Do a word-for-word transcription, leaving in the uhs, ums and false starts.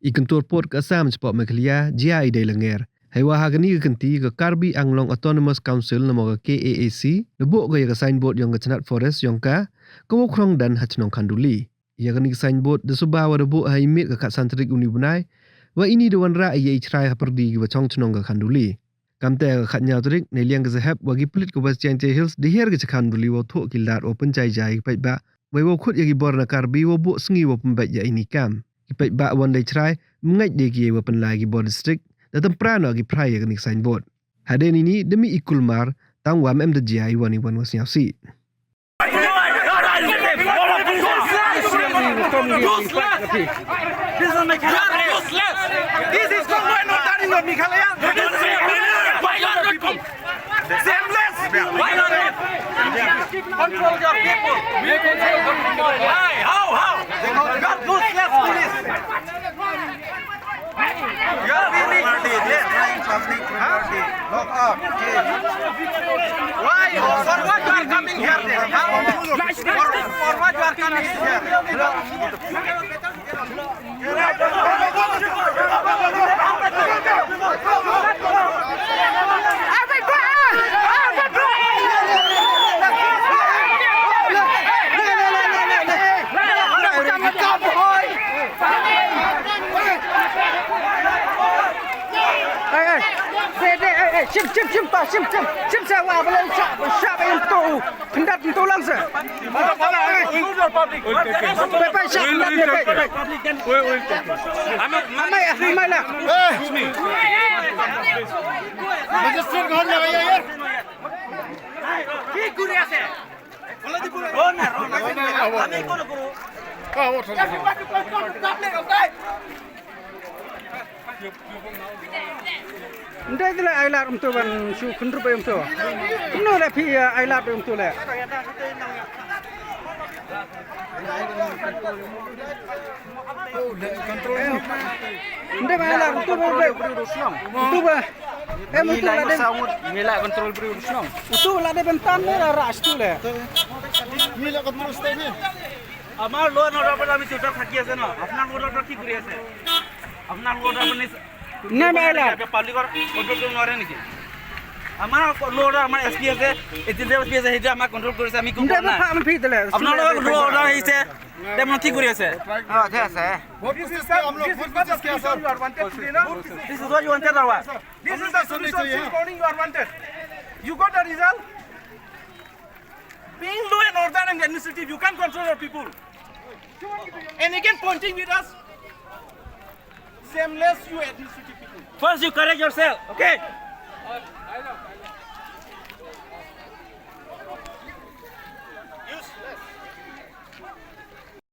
I kyntur pud ka Assam chapoh Meghalaya jia i dei langer. Heiwa ha kani ka kynti ka Karbi Anglong Autonomous Council namo ka K A A C da buh ka ya ka signboard yong ka chnat forest yong ka, ka wow khrong dan ha chnong Khanduli. Ya kani ka signboard da suba wa da buh ha i miet ka khatsan tarik uni u bnai, wa ini da wanrah ya i chrai ha pyrdi ki wa chong chnong ka Khanduli. Kamte ka khatnyaw tarik, neiliang ka sahep wa ki pulit ka West Jaintia Hills da hiar ki cha Khanduli wow thoh ki lad wow pynjai jai ki paidbah, wei wow khut ya ki bor na Karbi wow buh sngi wow pynbeit ya ini i kam. Ki paidbah wan dei chrai, mngait de ki wow pynlai ki bor district, da tympra noh ki phrai ya kani ka signboard. Hadien ini da mih i kulmar, tang wa ym em da jia i wan i wan wa sniawsih. This is Meghalaya. This is Congo and Northern Meghalaya. This is Shameless. Control your people. Why? How? How? You are useless police. You are really useless. Huh? Lock up. Why? For what you are coming here then? Huh? For, for what you are coming here? Shim, shim, shim, pa, shim, shim, shim, sa wa, ba long sa, ba sa, ba yung to. Khyndat ntu lang sa. Pai, pai, sa, khyndat, pai, pai. Amai, amai la. Magistrate ko na ya, ya. Ki kuriya se. Rona, rona. Ami ko na kuru. Ah, wo, rona. Ndai dile ailat um tu ban su khynrup um tu. No le phi, eh, ailat um tu le. Ndai ba ailat um tu ba, um tu ba. Em um tu la dem. Ngila control bri um tu la dem tan ne ra ras tu le. Ngila control state ne. আমাৰ ল and order পৰা আমি চিন্তা থাকি আছে ন, আপোনাৰ ল and order কি কৰি আছে? আপোনাৰ ল এণ্ড অৰ্ডাৰ আপুনি নাই, নাই, নাই। পাব্লিকৰ কণ্ট্ৰল কৰিব নোৱাৰে নেকি? আমাৰ ল এণ্ড অৰ্ডাৰ, আমাৰ এছ পি আছে, এ টি এছ পি আছে, সেইটো আমাক কণ্ট্ৰল কৰিছে, আমি একো কৰা নাই। আপোনালোকৰ ল এণ্ড অৰ্ডাৰ আহিছে, তে আপোনালোকে কি কৰি আছে? This is the, this is what the solution you are wanted today, no? This is the solution, this morning you are wanted. You got the result? Being law and order and administrative, you can't control your people. And again, pointing with us. Shameless, you administrative people. First, you correct yourself, okay?